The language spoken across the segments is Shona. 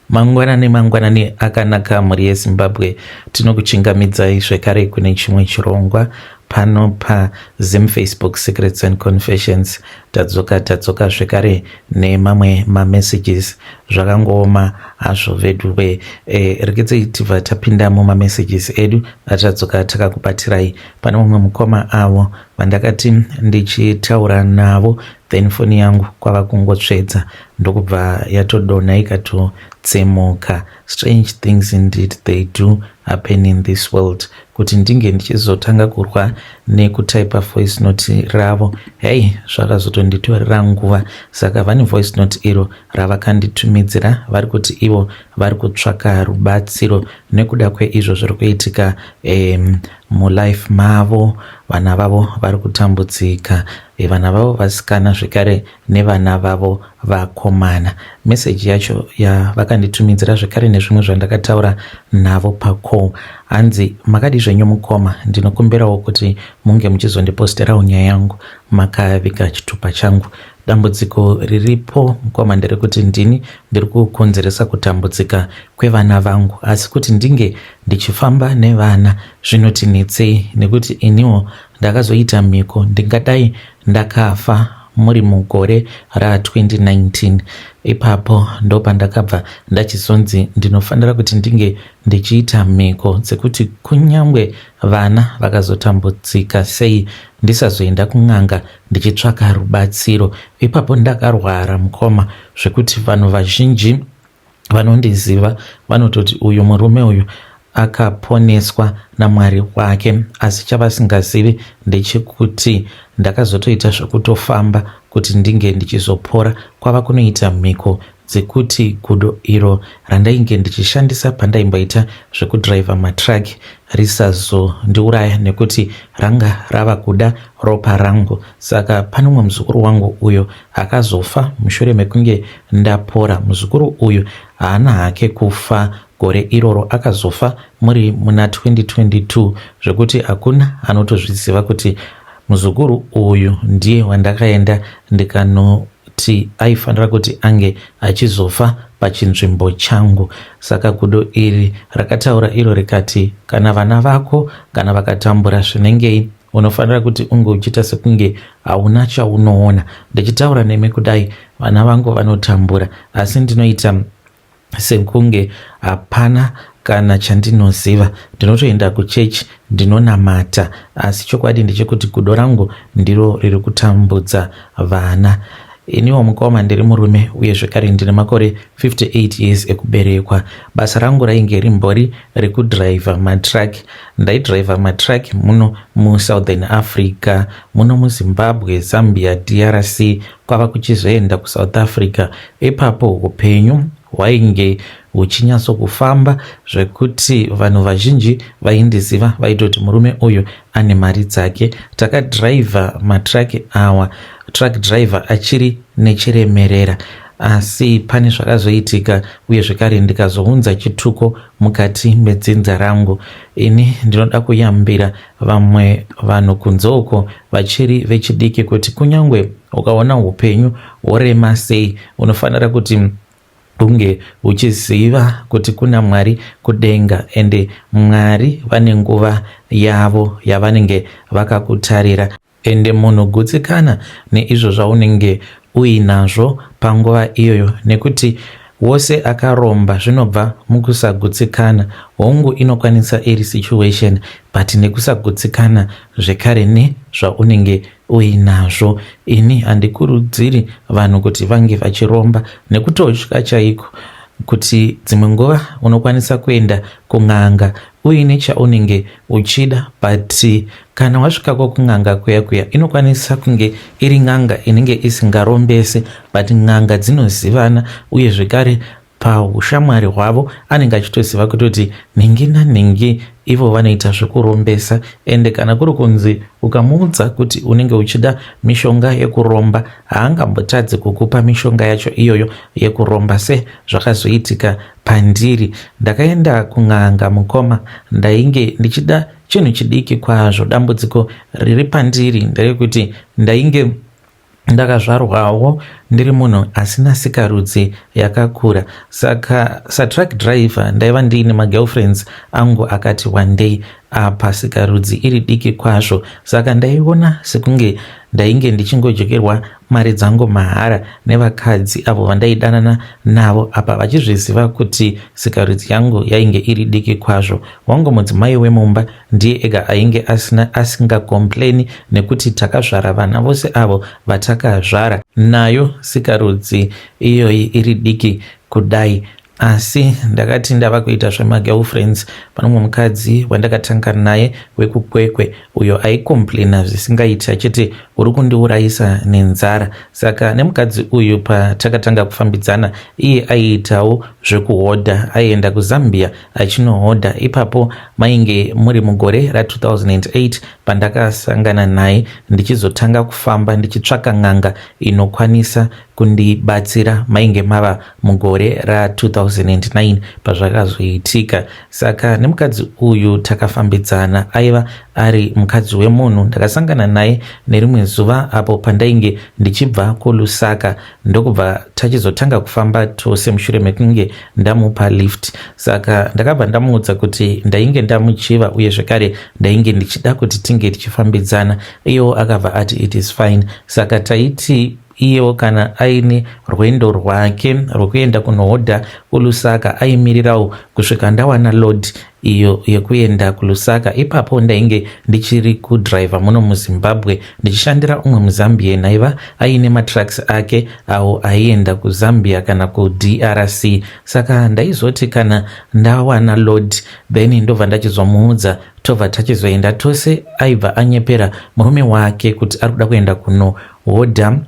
Mangwanani mangwanani akanaka mhuri yeZimbabwe, tinokuchingamidzai zvekare kune chimwe chirongwa pano paZim Facebook Secrets and Confessions. Tadzoka tadzoka zvekare nemamwe mamessages, zvakangooma hazvo veduwe. E, regedzei tibva tapinda mumamessages edu atadzoka takakubatirai. Pane mumwe mukoma avo vandakati ndichitaura navo then foni yangu kwava kungotsvedza ndokubva yatodonha ikatotsemuka. Strange things indeed they do happen in this world. Kuti ndinge ndichizotanga kurwa nekutaipa voice note ravo, hei, zvakazotonditorera nguva. Saka vane voice note iro ravakanditumidzira, vari kuti ivo vari kutsvaka rubatsiro nekuda kweizvo zviri kuitika mulife mavo. Vana vavo vari kutambudzika, vana vavo vasikana zvekare nevana vavo vakomana. Meseji yacho yavakanditumidzira zvekare nezvimwe zvandakataura navo pacall, hanzi, "Makadi zvenyu mukoma? Ndinokumbirawo kuti munge muchizondiposterawo nyaya yangu makaviga chitupa changu. Dambudziko riripo mukoma nderekuti ndini ndiri kukonzeresa kutambudzika kwevana vangu, asi kuti ndinge ndichifamba nevana zvinotinetsei nekuti iniwo ndakazoita mhiko. Ndingadai ndakafa muri mugore ra2019. Ipapo ndopandakabva ndachizonzi ndinofanira kuti ndinge ndichiita mhiko dzekuti kunyangwe vana vakazotambudzika sei, ndisazoenda kun'anga ndichitsvaka rubatsiro. Ipapo ndakarwara mukoma, zvekuti vanhu vazhinji vanondiziva vanototi uyu murume uyu akaponeswa naMwari wake, asi chavasingazivi ndechekuti ndakazotoita zvekutofamba kuti ndinge ndichizopora, kwava kunoita mhiko dzekuti gudo iro randainge ndichishandisa pandaimboita zvekudhiraivha matraki risazondiuraya nekuti ranga rava kuda ropa rangu. Saka pane umwe muzukuru wangu uyo akazofa mushure mekunge ndapora. Muzukuru uyu haana hake kufa gore iroro, akazofa muri muna 2022, zvekuti hakuna anotozviziva kuti muzukuru uyu ndiye wandakaenda ndikanoti aifanira kuti ange achizofa pachinzvimbo changu. Saka gudo iri rakataura iro rikati kana vana vako kana vakatambura zvinengei, unofanira kuti unge uchiita sekunge hauna chaunoona. Ndichitaura nemi kudai, vana vangu vanotambura, asi ndinoita sekunge hapana kana chandinoziva. Ndinotoenda kuchechi, ndinonamata, asi chokwadi ndechekuti gudo rangu ndiro riri kutambudza vana. Iniwo mukoma ndiri murume uye zvekare ndine makore 58 years ekuberekwa. Basa rangu rainge rimbori rekudhiraivha matraki. Ndaidhiraivha matraki muno muSouthern Africa, muno muZimbabwe, Zambia, DRC, kwava kuchizoenda kuSouth Africa. Ipapo upenyu hwainge huchinyatsokufamba zvekuti vanhu vazhinji vaindiziva, vaitoti murume uyu ane mari dzake. Takadhiraivha matraki awa, truck driver achiri nechiremerera, asi pane zvakazoitika uye zvekare ndikazounza chituko mukati medzinza rangu. Ini ndinoda kuyambira vamwe vanhu kunze uko vachiri vechidiki kuti kunyange ukaona upenyu hworema sei, unofanira kuti unge uchiziva kuti kuna Mwari kudenga, ende Mwari vane nguva yavo yavanenge vakakutarira. Ende munhu gutsikana neizvo zvaunenge uinazvo panguva iyoyo, nekuti wose akaromba zvinobva mukusagutsikana. Hongu, inokwanisa iri situation, but nekusagutsikana zvekare nezvaunenge uinazvo. Ini handikurudziri vanhu kuti vange vachiromba, nekutotya chaiko kuti dzimwe nguva unokwanisa kuenda kun'anga uine chaunenge uchida, but kana wasvikako kun'anga kuya kuya, inokwanisa kunge iri n'anga inenge isingarombese, but n'anga dzinozivana, uye zvekare paushamwari hwavo anenge achitoziva kutoti nhingi nanhingi ivo vanoita zvekurombesa. Ende kana kuri kunzi ukamuudza kuti unenge uchida mishonga yekuromba, haangambotadzi kukupa mishonga yacho iyoyo yekuromba, sezvakazoitika pandiri. Ndakaenda kun'anga mukoma, ndainge ndichida chinhu chidiki kwazvo. Dambudziko riri pandiri nderekuti ndainge Ndakazvarwawo ndiri munhu asina sikarudzi yakakura, saka satruck driver ndaiva ndiine magirlfriends angu akati wandei. Apa sikarudzi iri diki kwazvo, saka ndaiona sekunge ndainge ndichingodyokerwa mari dzangu mahara nevakadzi avo vandaidanana navo, apa vachizviziva kuti sikarudzi yangu yainge iri diki kwazvo. Wangu mudzimai wemumba ndiye ega ainge asina asingacomplaini nekuti takazvara vana vose avo vatakazvara nayo sikarudzi iyoyi iri diki kudai. Asi ndakati ndava kuita zvemagirlfriends, pane mumwe mukadzi wandakatanga naye wekuKwekwe uyo aicomplaina zvisingaiti achiti, "Uri kundiurayisa nenzara." Saka nemukadzi uyu patakatanga kufambidzana, iye aiitawo zvekuhodha, aienda kuZambia achinohodha. Ipapo mainge muri mugore ra2008 pandakasangana naye, ndichizotanga kufamba ndichitsvaka n'anga inokwanisa kundibatsira. Mainge mava mugore ra2009 pazvakazoitika. Saka nemukadzi uyu takafambidzana, aiva ari mukadzi wemunhu. Ndakasangana naye nerimwe zuva apo pandainge ndichibva kuLusaka, ndokubva tachizotanga kufamba tose mushure mekunge ndamupa lift. Saka ndakabva ndamuudza kuti ndainge ndamuchiva uye zvekare ndainge ndichida kuti tinge tichifambidzana. Iyewo akabva ati it is fine. Saka taiti iyewo kana aine rwendo rwake rwekuenda kunohodha kuLusaka, aimirirawo kusvika ndawana load iyo yekuenda kuLusaka. Ipapo ndainge ndichiri kudhiraivha muno muZimbabwe, ndichishandira umwe muZambian aiva aine matrucks ake awo aienda kuZambia kana kuDRC. Saka ndaizoti kana ndawana load, then ndobva ndachizomuudza, tobva tachizoenda tose. Aibva anyepera murume wake kuti ari kuda kuenda kunohodha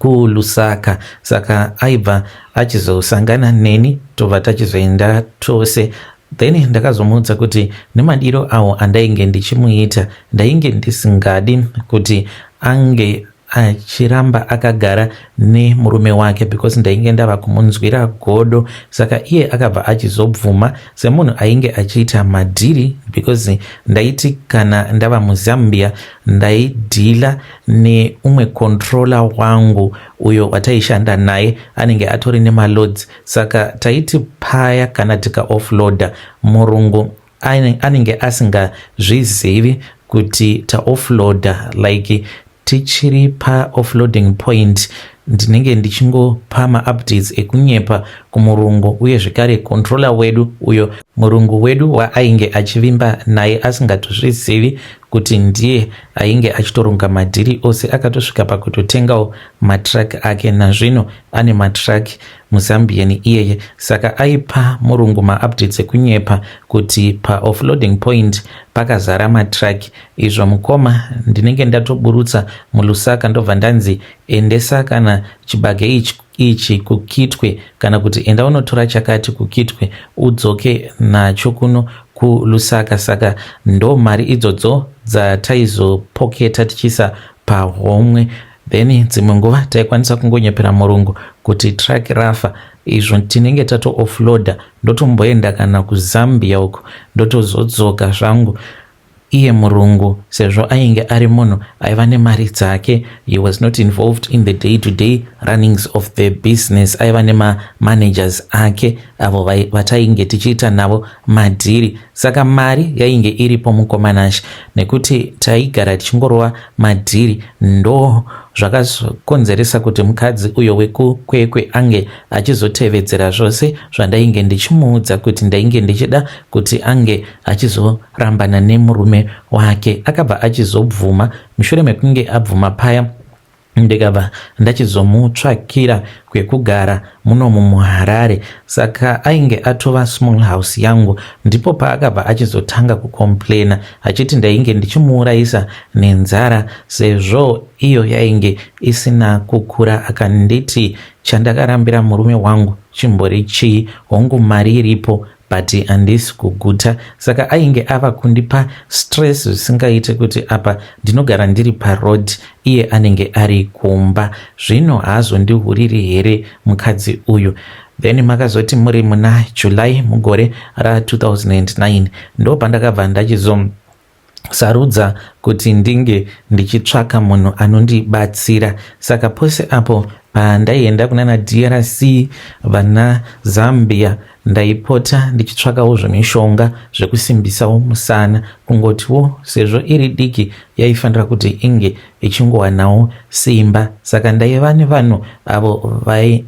kuLusaka, saka aibva achizosangana neni, tobva tachizoenda tose. Then ndakazomuudza kuti nemadiro awo andainge ndichimuita, ndainge ndisingadi kuti ange achiramba akagara nemurume wake because ndainge ndava kumunzwira godo. Saka iye akabva achizobvuma semunhu ainge achiita madhiri, because ndaiti kana ndava muZambia ndaidhila neumwe controller wangu uyo wataishanda naye, anenge atori nemaloads. Saka taiti paya kana tika offloada, murungu anenge asingazvizivi kuti taoffloada. Like tichiri paoffloading point, ndinenge ndichingopa maupdates ekunyepa kumurungu uye zvekare controller wedu, uyo murungu wedu waainge achivimba naye asingatozvizivi kuti ndiye ainge achitoronga madhiri ose. Akatosvika pakutotengawo matruck ake, nazvino ane matruck muZambian iyeye. Saka aipa murungu maupdates ekunyepa kuti paoffloading point pakazara matruck, izvo mukoma ndinenge ndatoburutsa muLusaka, ndobva ndanzi endesa kana chibage ichi kuKitwe, kana kuti enda unotora chakati kuKitwe udzoke nacho kuno kuLusaka. Saka ndo mari idzodzo dzataizopoketa tichiisa pahomwe. Then dzimwe nguva taikwanisa kungonyepera murungu kuti truck rafa, izvo tinenge tato offloada, ndotomboenda kana kuZambia uko, ndotozodzoka zvangu. Iye murungu, sezvo ainge ari munhu aiva nemari dzake, he was not involved in the day to day runnings of the business. Aiva nemamanagers ake avo vatainge tichiita navo madhiri. Saka mari yainge iripo, mukoma Nashe, nekuti taigara tichingorova madhiri. Ndo zvakazokonzeresa kuti mukadzi uyo wekuKwekwe ange achizotevedzera zvose zvandainge ndichimuudza kuti ndainge ndichida kuti ange achizorambana nemurume wake. Akabva achizobvuma. Mushure mekunge abvuma paya, ndikabva ndachizomutsvakira kwekugara munomu muHarare. Saka ainge atova small house yangu. Ndipo paakabva achizotanga kucomplaina achiti ndainge ndichimuurayisa nenzara sezvo iyo yainge isina kukura. Akanditi chandakarambira murume wangu chimbori chii? Hongu, mari iripo, but handisi kuguta. Saka ainge ava kundipa stress zvisingaite, kuti apa ndinogara ndiri paroad, iye anenge ari kumba. Zvino haazondihuriri here mukadzi uyu? Then makazoti muri muna July mugore ra2009 ndo pandakabva ndachizo Sarudza kuti ndinge ndichitsvaka munhu anondibatsira. Saka pose apo pandaienda kunana DRC, vana Zambia, ndaipota ndichitsvakawo zvemishonga zvekusimbisawo musana. Kungotiwo sezvo iri diki yaifanira kuti inge ichingowanawo simba. Saka ndaiva nevanhu avo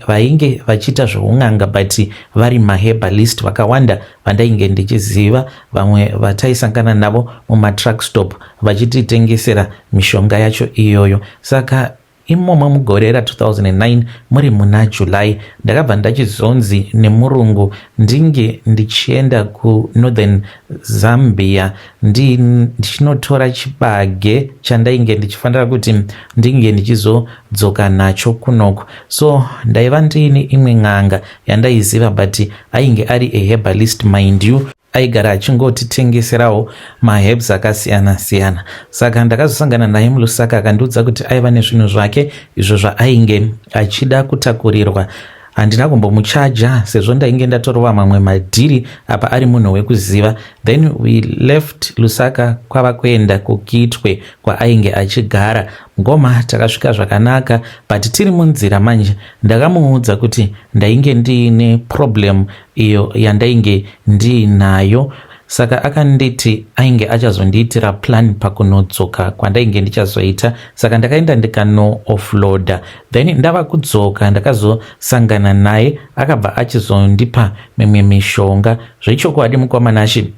vainge vachiita zveun'anga but vari maherbalist vakawanda vandainge ndichiziva, vamwe vataisangana navo mumatruck stop vachititengesera mishonga yacho iyoyo. Saka imomo mugore ra2009 muri muna July ndakabva ndachizonzi nemurungu ndinge ndichienda kuNorthern Zambia ndichinotora chibage chandainge ndichifanira kuti ndinge ndichizodzoka nacho kunoku. So ndaiva ndiine imwe n'anga yandaiziva, but ainge ari a herbalist, mind you, aigara achingotitengeserawo maherbs akasiyana siyana. Saka ndakazosangana naye muLusaka, akandiudza kuti aiva nezvinhu zvake izvo zvaainge achida kutakurirwa. Handina kumbomuchaja sezvo ndainge ndatorova mamwe madhiri apa ari munhu wekuziva. Then we left Lusaka kwava kuenda kuKitwe kwaainge achigara. Ngoma takasvika zvakanaka, but tiri munzira manje ndakamuudza kuti ndainge ndiine problem iyo yandainge ndiinayo. Saka akanditi ainge achazondiitira plan pakunodzoka kwandainge ndichazoita. Saka ndakaenda ndikano offloada, then ndava kudzoka ndakazosangana naye, akabva achizondipa mimwe mishonga. Zvechokwadi mukwamanashi,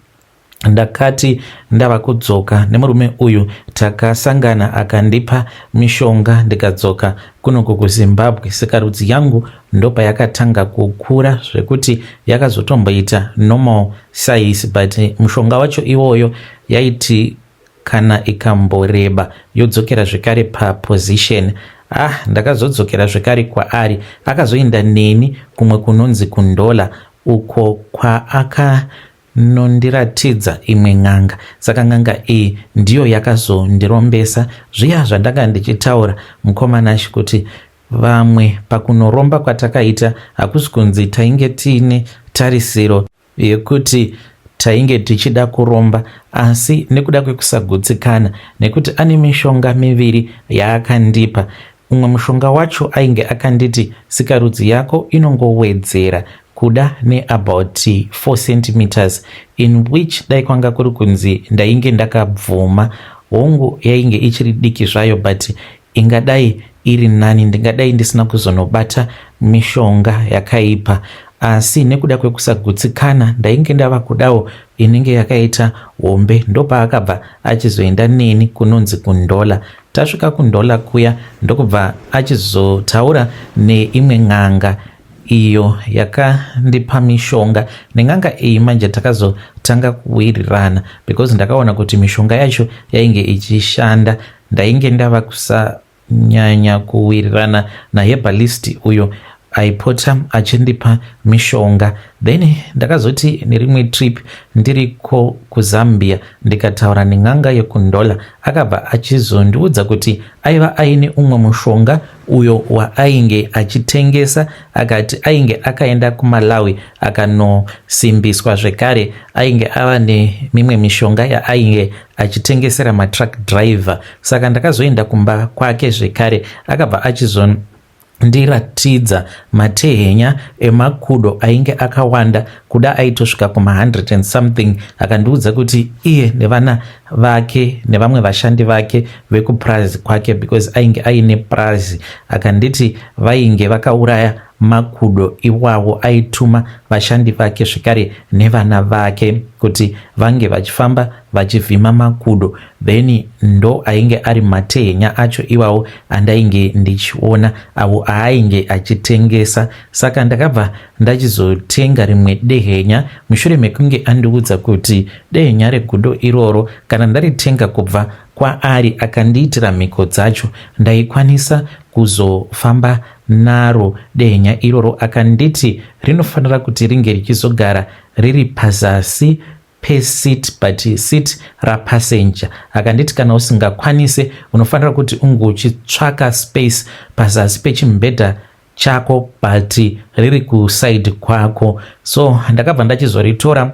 ndakati ndava kudzoka nemurume uyu, takasangana, akandipa mishonga, ndikadzoka kunoku kuZimbabwe. Sikarudzi yangu ndopayakatanga kukura zvekuti yakazotomboita normal size, but mushonga wacho iwoyo yaiti kana ikamboreba yodzokera zvekare paposition. Ah, ndakazodzokera zvekare kwaari, akazoenda neni kumwe kunonzi kuNdola uko kwaakanondiratidza imwe n'anga. Saka n'anga iyi ndiyo yakazondirombesa zviya zvandanga ndichitaura, mukomanashi, kuti vamwe pakunoromba kwatakaita hakusi kunzi tainge tiine tarisiro yekuti tainge tichida kuromba, asi nekuda kwekusagutsikana, nekuti ane mishonga miviri yaakandipa. Umwe mushonga wacho ainge akanditi sikarudzi yako inongowedzera kuda neabout 4 centimeters, in which dai kwanga kuri kunzi ndainge ndakabvuma, hongu yainge ichiri diki zvayo, but ingadai iri nani, ndingadai ndisina kuzonobata mishonga yakaipa. Asi nekuda kwekusagutsikana ndainge ndava kudawo inenge yakaita hombe. Ndopaakabva achizoenda neni kunonzi kuNdola. Tasvika kuNdola kuya, ndokubva achizotaura neimwe n'anga iyo yakandipa mishonga. Nen'anga iyi manje takazotanga kuwirirana because ndakaona kuti mishonga yacho yainge ichishanda. Ndainge ndava kusanyanya kuwirirana naherbalist uyo aipota achindipa mishonga. Then ndakazoti nerimwe trip ndiriko kuZambia, ndikataura nen'anga yekuNdola, akabva achizondiudza kuti aiva aine umwe mushonga uyo waainge achitengesa. Akati ainge akaenda kuMalawi akanosimbiswa zvekare, ainge ava nemimwe mishonga yaainge achitengesera matruck driver. Saka ndakazoenda kumba kwake zvekare, akabva achizondiratidza matehenya emakudo ainge akawanda, kuda aitosvika kuma100 and something. Akandiudza kuti iye nevana vake nevamwe vashandi vake vekupurazi kwake, because ainge aine purazi, akanditi vainge vakauraya makudo iwawo. Aituma vashandi vake zvekare nevana vake kuti vange vachifamba vachivhima makudo. Then ndo ainge ari matehenya acho iwawo andainge ndichiona, avo aainge achitengesa. Saka ndakabva ndachizotenga rimwe dehenya mushure mekunge andiudza kuti dehenya regudo iroro kana ndaritenga kubva kwaari akandiitira mhiko dzacho, ndaikwanisa kuzofamba naro dehenya iroro. Akanditi rinofanira kuti ringe richizogara riri pazasi peseat, but seat rapassenger. Akanditi kana usingakwanise, unofanira kuti unge uchitsvaka space pazasi pechimubhedha chako, but riri kuside kwako. So ndakabva ndachizoritora.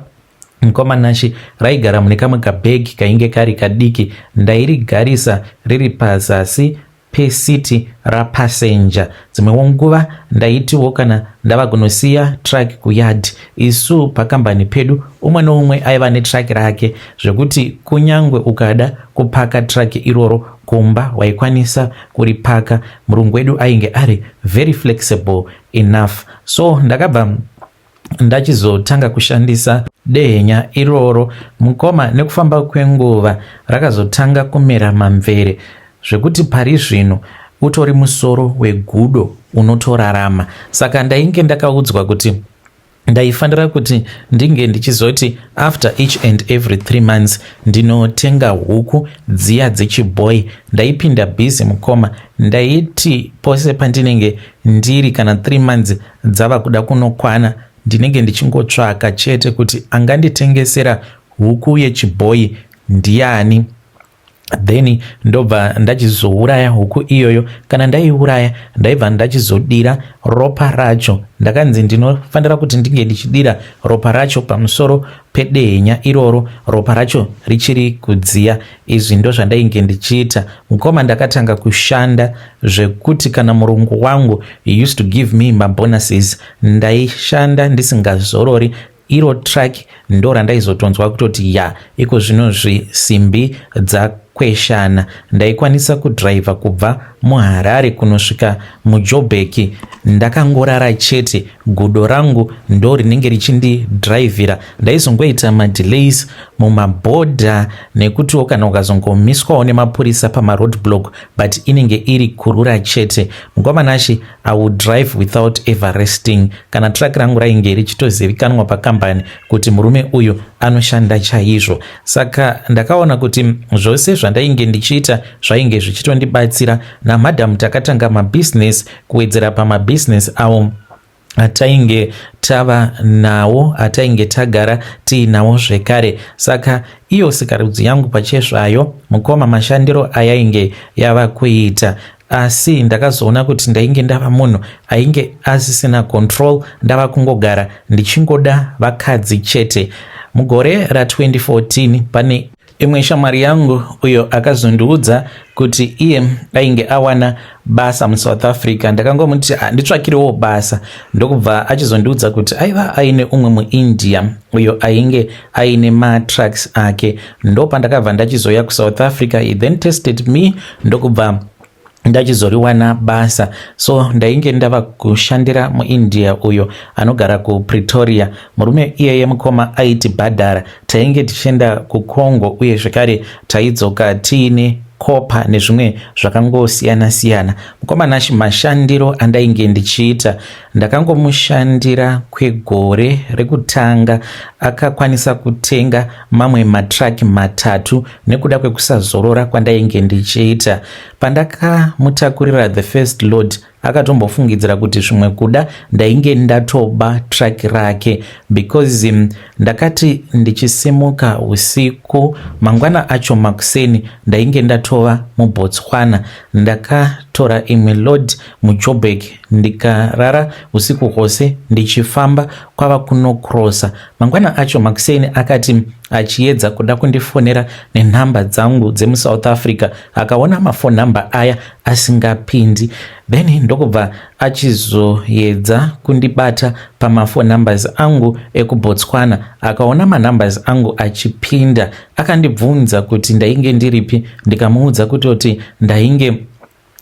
Mukoma Nashe, raigara mune kamwe kabhegi kainge kari kadiki. Ndairigarisa riri pazasi pesiti rapassenger. Dzimwewo nguva ndaitiwo kana ndava kunosiya truck kuyard, isu pakambani pedu umwe noumwe aiva netruck rake, zvekuti kunyange ukada kupaka truck iroro kumba waikwanisa kuripaka. Murungu wedu ainge ari very flexible enough. So ndakabva ndachizotanga kushandisa dehenya iroro, mukoma. Nekufamba kwenguva rakazotanga kumera mamvere, zvekuti pari zvino utori musoro wegudo unotorarama. Saka ndainge ndakaudzwa kuti ndaifanira kuti ndinge ndichizoti after each and every 3 months ndinotenga huku dziya dzechibhoi. Ndaipinda busy, mukoma. Ndaiti pose pandinenge ndiri, kana 3 months dzava kuda kunokwana, ndinenge ndichingotsvaka chete kuti anganditengesera huku yechibhoi ndiani. Then ndobva ndachizouraya huku iyoyo. Kana ndaiuraya, ndaibva ndachizodira ropa racho. Ndakanzi ndinofanira kuti ndinge ndichidira ropa racho pamusoro pedehenya iroro, ropa racho richiri kudziya. Izvi ndo zvandainge ndichiita, mukoma. Ndakatanga kushanda zvekuti kana murungu wangu, he used to give me mabonuses. Ndaishanda ndisingazorori. Iro truck ndo randaizotonzwa kutoti ya, iko zvinozvi simbi dzakweshana. Ndaikwanisa kudhiraivha kubva muHarare kunosvika muJobek ndakangorara chete. Gudo rangu ndo rinenge richindidhiraivhira. Ndaizongoita madelays mumabhodha, nekutiwo kana ukazongomiswawo nemapurisa pamaroad block, but inenge iri kurura chete. Mukoma Nashe, I would drive without ever resting. Kana truck rangu rainge richitozivikanwa pakambani kuti murume uyu anoshanda chaizvo. Saka ndakaona kuti zvose zvandainge ndichiita zvainge zvichitondibatsira. Namadhamu takatanga mabhizinesi, kuwedzera pamabhizinesi avo atainge tava nawo, atainge tagara tiinawo zvekare. Saka iyo sikarudzi yangu pachezvayo, mukoma, mashandiro ayainge yava kuita, asi ndakazoona kuti ndainge ndava munhu ainge asisina control, ndava kungogara ndichingoda vakadzi chete. Mugore ra2014 pane imwe shamwari yangu uyo akazondiudza kuti iye ainge awana basa muSouth Africa. Ndakangomuti nditsvakirewo basa, ndokubva achizondiudza kuti aiva aine umwe muIndia uyo ainge aine matrucks ake. Ndopandakabva ndachizoya kuSouth Africa. He then tested me, ndokubva ndachizoriwana basa. So ndainge ndava kushandira muIndia uyo anogara kuPretoria. Murume iyeye, mukoma, aitibhadhara. Tainge tichienda kuCongo, uye zvekare taidzoka tiine copper nezvimwe zvakangosiyana-siyana. Mukoma Nashi, mashandiro andainge ndichiita, ndakangomushandira kwegore rekutanga, akakwanisa kutenga mamwe matruck matatu nekuda kwekusazorora kwandainge ndichiita. Pandakamutakurira the first load, akatombofungidzira kuti zvimwe kuda ndainge ndatoba truck rake, because ndakati ndichisimuka usiku, mangwana acho makuseni ndainge ndatova muBotswana. Ndakatora imwe load muJobek, ndikarara usiku hwose ndichifamba, kwava kunocrossa. Mangwana acho makuseni akati achiedza kuda kundifonera nenhamba dzangu dzemuSouth Africa, akaona mafoni namba aya asingapindi. Then ndokubva achizoedza kundibata pamafone numbers angu ekuBotswana, akaona manumbers angu achipinda. Akandibvunza kuti ndainge ndiripi, ndikamuudza kutoti ndainge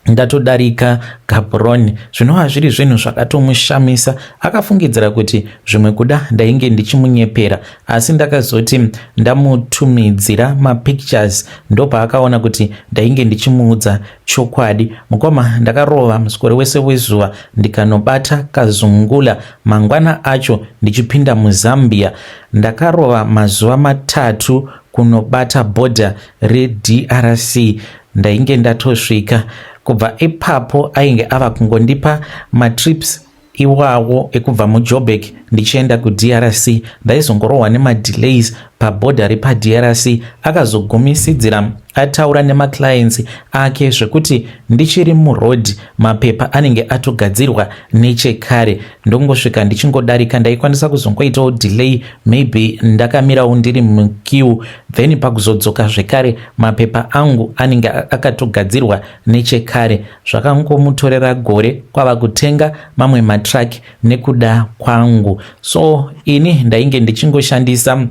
ndatodarika Gaborone, zvinova zviri zvinhu zvakatomushamisa. Akafungidzira kuti zvimwe kuda ndainge ndichimunyepera, asi ndakazoti ndamutumidzira mapictures, ndopaakaona kuti ndainge ndichimuudza chokwadi. Mukoma, ndakarova muswero wese wezuva, ndikanobata Kazungula mangwana acho ndichipinda muZambia. Ndakarova mazuva 3 kunobata bhodha reDRC, ndainge ndatosvika. Kubva ipapo ainge ava kungondipa matrips iwawo ekubva muJobek ndichienda kuDRC. Ndaizongorohwa nemadelays pabhodha repaDRC. Akazogumisidzira. Ataura nemaclients ake zvekuti ndichiri muroad, mapepa anenge atogadzirwa nechekare. Ndongosvika ndichingodarika, ndaikwanisa kuzongoitawo delay, maybe ndakamirawo ndiri muqueue, then pakuzodzoka zvekare mapepa angu anenge akatogadzirwa nechekare. Zvakangomutorera gore kwava kutenga mamwe matruck nekuda kwangu. So ini ndainge ndichingoshandisa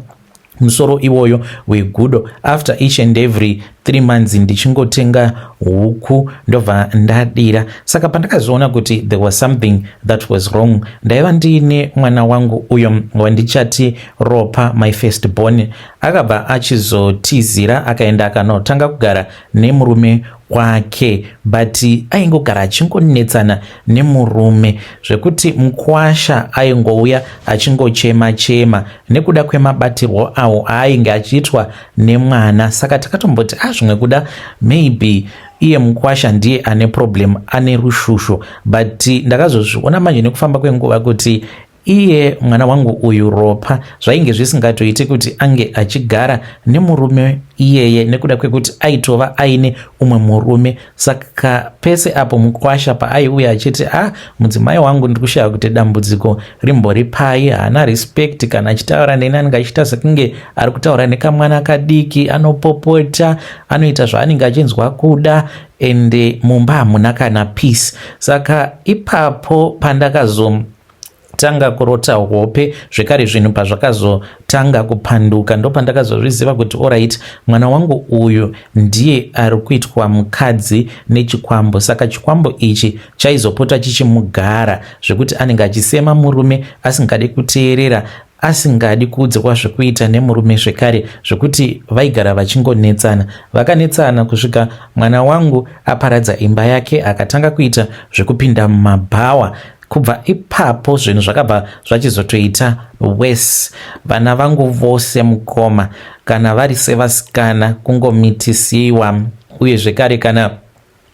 musoro iwoyo wegudo after each and every 3 months, ndichingotenga huku ndobva ndadira. Saka pandakazoona kuti there was something that was wrong, ndaiva ndiine mwana wangu uyo wandichati Ropa, my first born. Akabva achizotizira, akaenda akanotanga kugara nemurume wake, but aingogara achingonetsana nemurume zvekuti mukwasha aingouya achingochema chema nekuda kwemabatirwo awo aainge achiitwa nemwana. Saka takatomboti a ah, zvimwe kuda maybe iye mukwasha ndiye ane problem, ane rushusho. But ndakazozviona manje nekufamba kwenguva kuti iye mwana wangu uyu Ropa zvainge zvisingatoiti kuti ange achigara nemurume iyeye nekuda kwekuti aitova aine umwe murume. Saka pese apo mukwasha paaiuya achiti, "A ah, mudzimai wangu ndiri kushaya kuti dambudziko rimbori pai, haana respect. Kana achitaura neni anenge achiita sekunge ari kutaura nekamwana kadiki, anopopota, anoita zvaanenge achinzwa kuda, ende mumba hamuna kana peace." Saka ipapo pandakazo tanga kurota hope zvekare, zvinhu pazvakazotanga kupanduka, ndopandakazozviziva kuti alright, mwana wangu uyu ndiye ari kuitwa mukadzi nechikwambo. Saka chikwambo ichi chaizopota chichimugara zvekuti anenge achisema murume, asingadi kuteerera, asingadi kuudzirwa zvekuita nemurume zvekare, zvekuti vaigara vachingonetsana. Vakanetsana kusvika mwana wangu aparadza imba yake, akatanga kuita zvekupinda mumabhawa. Kubva ipapo zvinhu zvakabva zvachizotoita worse. Vana vangu vose, mukoma, kana vari sevasikana kungomitisiwa, uye zvekare kana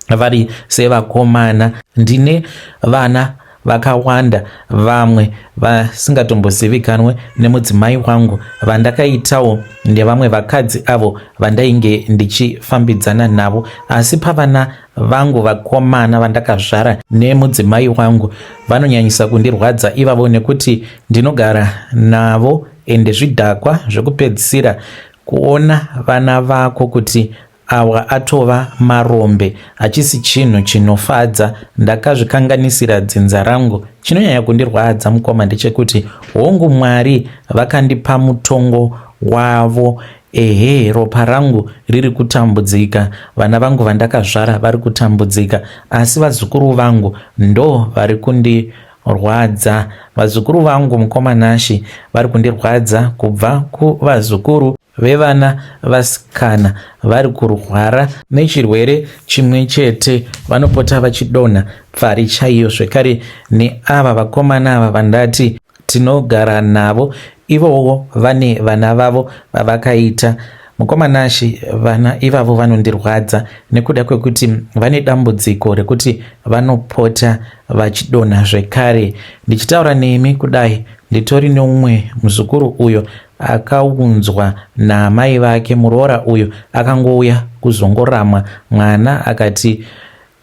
vari sevakomana, ndine vana vakawanda, vamwe vasingatombozivikanwe nemudzimai wangu, vandakaitawo nevamwe vakadzi avo vandainge ndichifambidzana navo. Asi pavana vangu vakomana vandakazvara nemudzimai wangu, vanonyanyisa kundirwadza ivavo nekuti ndinogara navo, ende zvidhakwa zvekupedzisira. Kuona vana vako kuti awa atova marombe hachisi chinhu chinofadza. Ndakazvikanganisira dzinza rangu. Chinonyanya kundirwadza, mukoma, ndechekuti hongu, Mwari vakandipa mutongo wavo. Ehe, ropa rangu riri kutambudzika, vana vangu vandakazvara vari kutambudzika, asi vazukuru vangu ndo vari kundirwadza. Vazukuru vangu, mukoma Nashi, vari kundirwadza. Kubva kuvazukuru vevana vasikana vari kurwara nechirwere chimwe chete, vanopota vachidonha pfari chaiyo. Zvekare neava vakomana ava vandati tinogara navo, ivowo vane vana vavo vavakaita. Mukoma Nashi, vana ivavo vanondirwadza nekuda kwekuti vane dambudziko rekuti vanopota vachidonha zvekare. Ndichitaura nemi kudai, nditori neumwe muzukuru uyo akaunzwa naamai vake. Muroora uyu akangouya kuzongoramwa mwana, akati,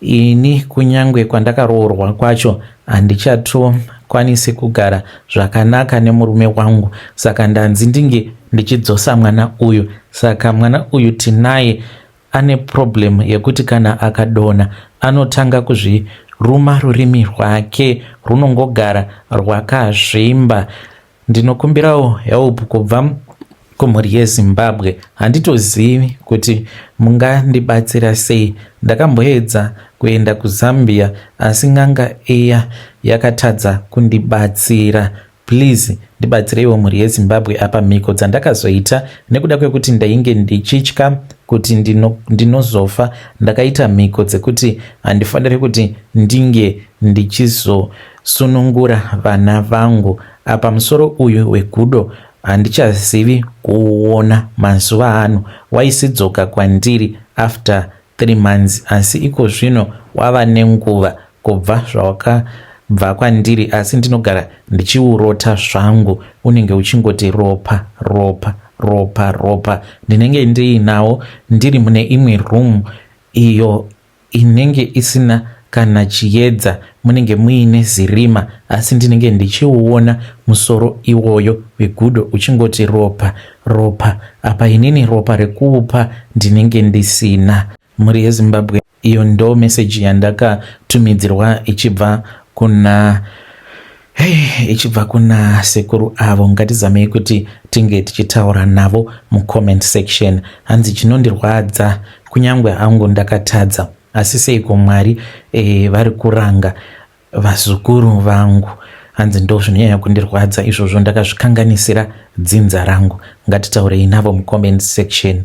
"Ini kunyange kwandakaroorwa kwacho handichatokwanisi kugara zvakanaka nemurume wangu, saka ndanzi ndinge ndichidzosa mwana uyu." Saka mwana uyu tinaye, ane problem yekuti kana akadonha anotanga kuzviruma, rurimi rwake runongogara rwakazvimba. Ndinokumbirawo help kubva kumhuri yeZimbabwe. Handitozivi kuti mungandibatsira sei. Ndakamboedza kuenda kuZambia, asi n'anga iya yakatadza kundibatsira. Please ndibatsireiwo, mhuri yeZimbabwe. Apa mhiko dzandakazoita nekuda kwekuti ndainge ndichitya kuti ndinozofa, ndakaita mhiko dzekuti handifaniri kuti ndinge ndichizosunungura vana vangu. Apa musoro uyu wegudo handichazivi kuuona mazuva ano. Waisidzoka kwandiri after 3 months, asi iko zvino wava nenguva kubva zvawakabva kwandiri, asi ndinogara ndichiurota zvangu. Unenge uchingoti, "Ropa, Ropa, Ropa ropa ndinenge ndiinawo ndiri mune imwe room iyo inenge isina kana chiedza, munenge muine zirima, asi ndinenge ndichiuona musoro iwoyo wegudo uchingoti ropa ropa. Apa inini ropa rekuupa ndinenge ndisina. Mhuri yeZimbabwe, iyo ndo meseji yandakatumidzirwa ichibva kuna hey, ichibva kuna sekuru avo. Ngatizamei kuti tinge tichitaura navo mucomment section. Hanzi chinondirwadza, kunyange hangu ndakatadza, asi seiko Mwari vari kuranga vazukuru vangu? Hanzi ndo zvinonyanya kundirwadza izvozvo, ndakazvikanganisira dzinza rangu. Ngatitaurei navo mucomment section.